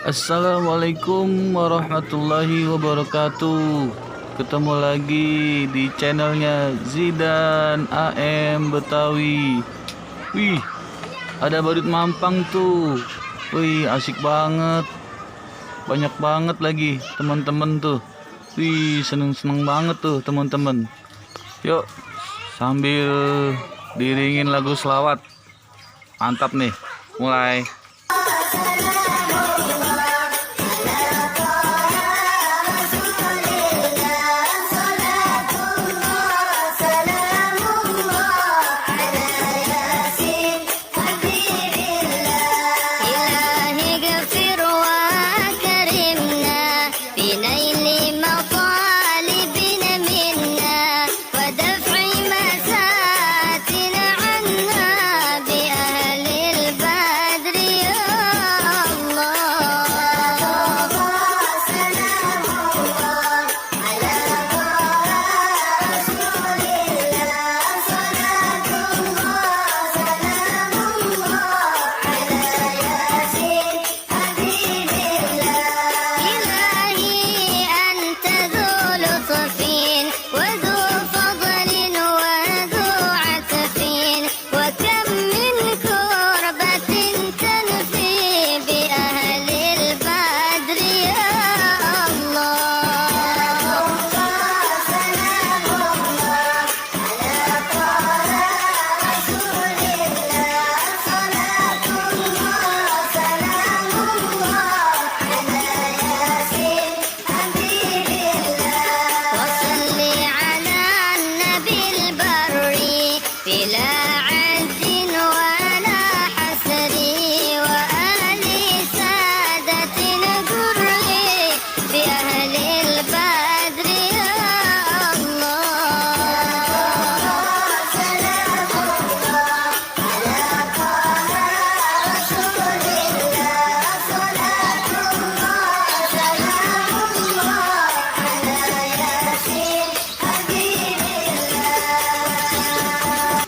Assalamualaikum warahmatullahi wabarakatuh. Ketemu lagi di channelnya Zidan AM Betawi. Wih, ada badut mampang tuh. Wih, asik banget. Banyak banget lagi teman-teman tuh. Wih, seneng-seneng banget tuh teman-teman. Yuk, sambil diringin lagu selawat. Mantap nih. Mulai.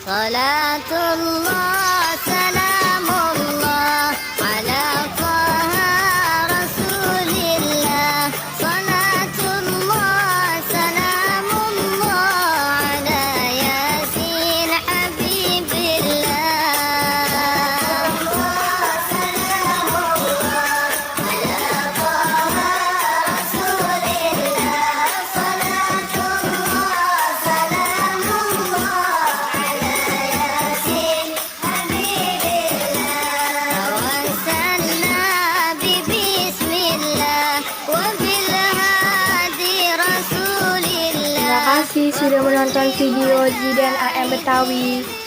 Salatullah salamullah ala taha rasulillah. Salatullah salamullah ala yasin habibillah. Terima kasih sudah menonton video Zidan AM Betawi.